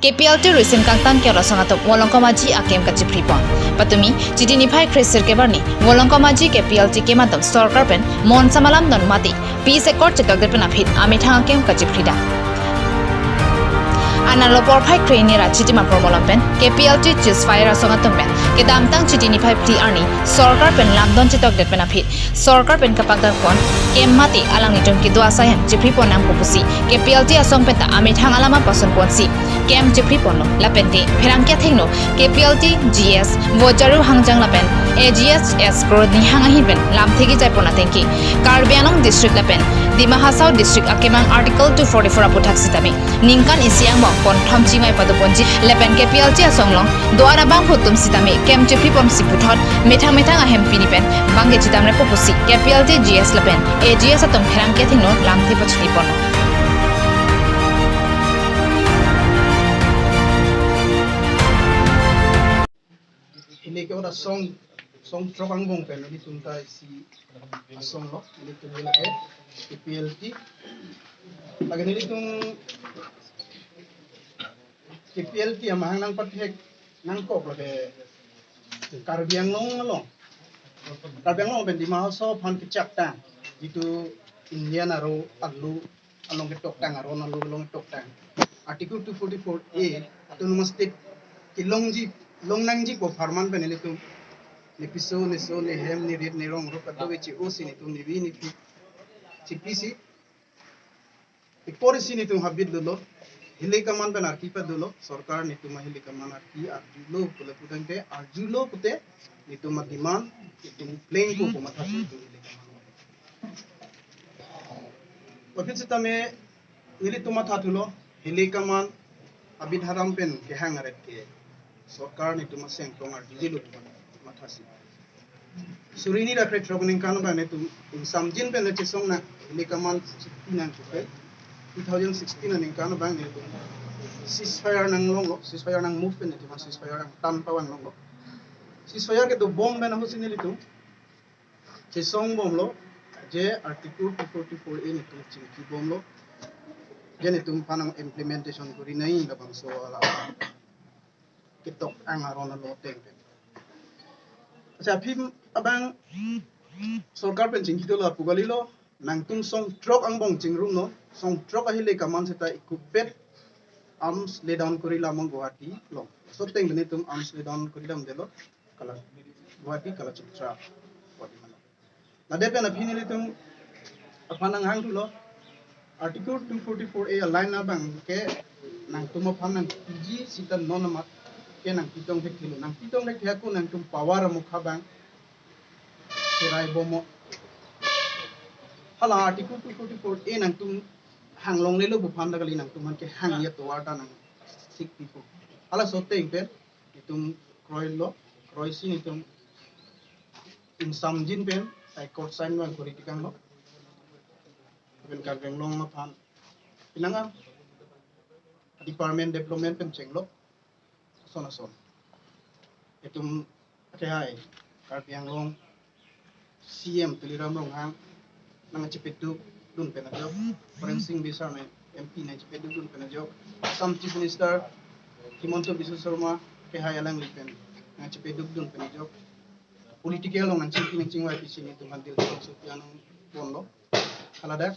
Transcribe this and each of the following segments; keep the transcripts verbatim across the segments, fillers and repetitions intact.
K P L T risin kangtang ke-ot asong atum Volongkom Aji akem kachipripon. Patumi, Chiti niphai kre-sirkep arni, Volongkom Aji K P L T akem atum sorkar pen monsam alam don mate, peace accord chetokdet pen aphi amethang akem kachipridak. Analo porphai kre-hini ra Chiti Mapor Molom pen K P L T ceasefire asong atum pen kedamtang Chiti niphai phli arni sorkar pen lamdon chetokdet pen aphi sorkar pen kapakdakpon kem mate alanglitum kedo asai hem chipripon nangpo pusi K P L T asong pen ta amethang alam apasonponsi kem chipriponlo. Lapente pherangke athengno K P L T G S Vojaru Hangjang lapen A G S S Kro Nihang ahin pen lamthe kejaipon ateng ke Karbi Anglong district lapen Dima Hasao district akemang Article two forty-four aputhak sitame ningkan isi angbong pon thom chimai padoponji lapen K P L T asong along do-an abangphu atum sitame kem chipriponsi puthot methang methang ahem pini pen bangke chedamrepo pusi K P L T G S lapen A G S atum pherangke athengno lamthe pachiniponlo. Hile ke-ot asong, song throk angbong pen ilitum ta isi asong lo, ilitum hile ke K P L T. Lake ilitum K P L T amahang nangpathek nangkok lake Karbi Anglong along. Karbi Anglong pen Dima Hasao aphan kechaktang, jitu Indian aro alu along ketoktang, aron alu along ketoktang. Article two forty-four A, Autonomous State kelongji, longnangji pu apharman pen ilitum nepiso, neso, nehem, neret, nerong, ro kadokave che-osi netum nevi nephi chipisi. Ipor isi netum habit dolo, hile kaman pen arki padolo, sorkar netum ahile kaman arki arjulo, pule putangte arjulo pute, netum a-demand, netum plengpo pu matha netum hile kaman. Aphi sitame nelitum mathathulo, hile kaman abidharam pen kehang aret ke sorkar netum aseng tong arjujilo pu mathasi. Suri hini ra krethrok aningkan abang netum ingsamjin pen le chesong nang hile kaman sixteen nang chupe. Two thousand sixteen aningkan abang netum ceasefire nanglonglo, ceasefire nang move pen netum ceasefire nang tan pavang longlo. Ceasefire kedobom pen ahutsi nelitum chesongbomlo, je Article two forty-four A netum chingkibomlo, je netum aphan nang implementation kori nai labangso ala ketok ang aron alo ateng pen. Acha, aphi abang sorkar pen chingkidolo apu kalilo, nangtum song throk angbong chingrumlo, song throk ahile kaman seta ikupet arms lay down korilamlo Guwahati along. Laso ateng pen netum arms lay down korilamdelo, kala Guwahati, kala Chitra, Guwahati mane. Ladet pen aphi nelitum aphan nanghangthulo, Article two forty-four A a-line abang ke nangtum aphan nangpiji seta non amat ke nangpitong thekthelo, nangpitong thekthe ako nangtum power amokha abang cherai bomlo. Hala Article two forty-four A nangtum hanglonglelo pu aphan ta kali, nangtum aphan kehang atovar ta nang sikpipo. Halaso ateng pen netum kroilo, kroisi netum ingsamjin pen High Court sign abang kori tikanglo. Pen Karbi Anglong aphan pinang a-department development pen chenglo. Ason ason. Netum akehai Karbi Anglong C M Tuliram Ronghang nangchepeduk dun pen ajok, Biren Singh Bey sar nang M P nangchepeduk dun pen ajok, Assam Chief Minister Himanta Biswa Sarma akehai alangli pen nangchepeduk dun pen ajok, political along nangchingki nangchingvai pusi netum aphan dil tong supian nangponlo. Haladak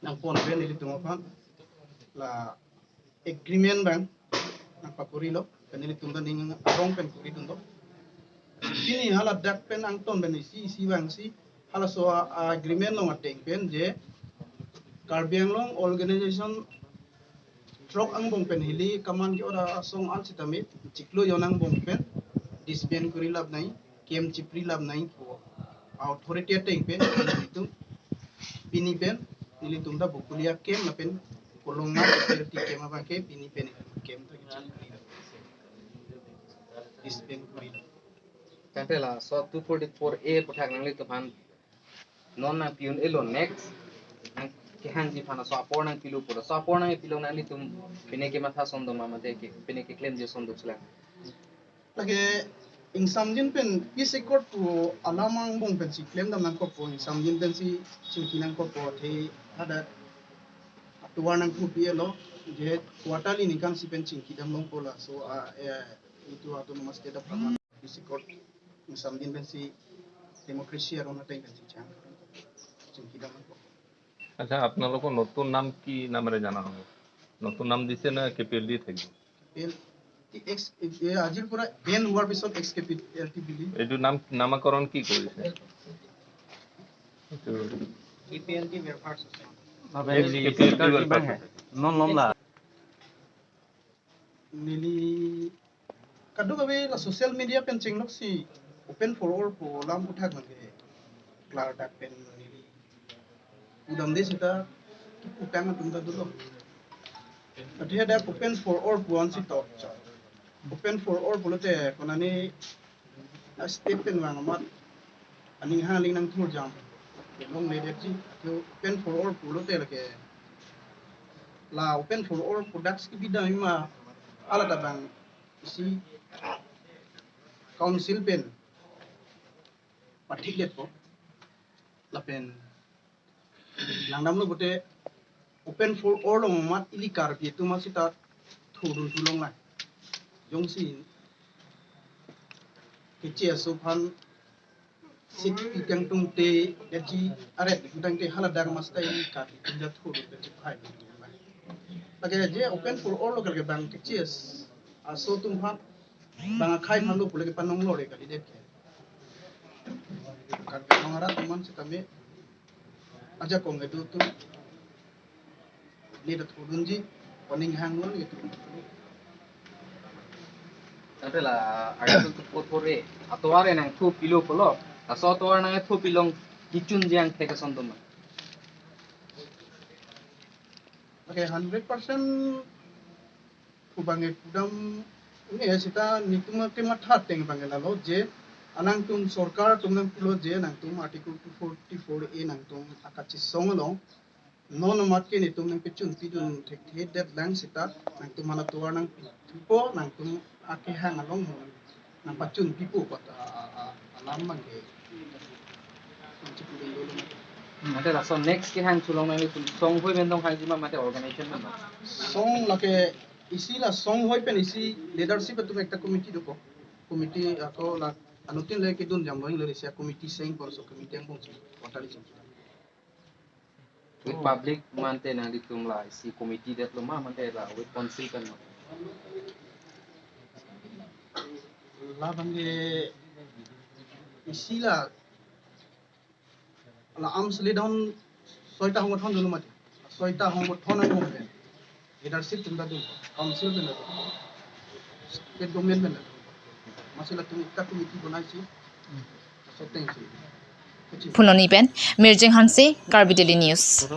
nangpon pen nelitum aphan la agreement abang nangpakorilo, pen nelitum ta ning arong pen koridunlo. Pini haladak pen angton pen isi isi abangsi halaso a-, a-agreement along ateng pen je Karbi Anglong organization throk angbong pen hile kaman ke-ot asong an sitame chiklo jon angbong pen disband korilap nai, kem chiprilap nai pu authority ateng pen nelitum pini pen nelitum ta Bokolia kem lapen Kolonga K P L T kem abang ke pini pen kem ta kichipri disband kori. Tangte laso two forty-four A aputhak nanglitum aphan non nangpi un-elo, next nangkehangji aphan laso apor nangpilo pulo, laso apor nangpilo nanglitum pine kematha ason do ma mate ke pine keklemji ason do chelang? Lake ingsamjin pen peace accord pu alam angbong pensi klemdam nangkokpo, ingsamjin pensi chingki nangkokpo, athe hadak atovar nangkopilo. Je quarterly ningkan si pen chingki dam longpo laso, ah, eh, itu autonomous state apharman, isi court samdin pensi democracy aron ateng pensi chang chingki dam longpo. আচ্ছা, আপোনালোকৰ নতুন নাম কি নামেৰে জনা হ'ব? নতুন নাম দিছে নে কে পি এল ডি থাকিব? এল-, এক্স, এ, আজিৰ পৰা বেন হোৱাৰ পিছত এক্স কে পি এল টি বুলি। এইটো নাম, নামাকৰণ কি কৰিছে? এইটো K P L T welfare society. Ex K P L T welfare society. Non lom la. Neli kadokave la social media pen chenglok si open for all pu alam uthak nangke klardak pen neli udam de seta utang atum ta dolo. Ati ada open for all pu ansi tok cha. Open for all pulote konani a state pen vang amat aning hang aling nangthur jam. Long le detji, ati open for all pulote lake la open for all products kibidam ima hala ta bang isi council pen pathik detpo. Lapen langdamlo pute open for all along amat ili Karbi atum asita thurdun thu longle. Jongsi keche aso aphan seat pitang tungte, detji aret pitang te hala dak amat sita ili Karbi atum ta thurdun te chiphai. Lake je open for all lo kalke bang keche aso atum aphan bang akhei aphan lo pule ke panong lore kalidet ke. Karbi Anglong arat atum an sitame ajakong kedo atum ne ta thurdunji, oning hang lo ne thurdun. Ante la Article two four four A atovar nangthu pilo pulo, laso atovar nangthu pilong kichun jiang thek ason doma. Okay, hundred percent pu bang e pudam ne sita netum ke matha ateng bang e lalo je alangtum sorkar atum nangpulo je nangtum Article two forty-four A nangtum akachisong along non amat ke netum nangpechun pidun thekthe detlang sita nangtum aphan atovar nangpithupo, nangtum akehang along nangpachun pipo pu ta a, a, a, alam bang ke. Mate laso next kehang cholong nangtum songhoi pen dong hangji ma mate organization ma? Song lake isi la songhoi pen isi leadership atum ekta committee dopo. Committee ako la anuttin le kedun jam lo, le isi committee seng pon so committee angbong si quarterly seng. With public mate nanglitum la isi committee detlo ma mate la with council pen ma? La bang ke isi la, la arms lay down soita hongbothon dolo mate. Soita hongbothon angbong pen leadership atum ta dun, council pen ta dun, state government pen ta dun. Masi latum ekta committee bonai si, so teng si. Phuloni pen Mirjing Hanse, Karbi Daily News.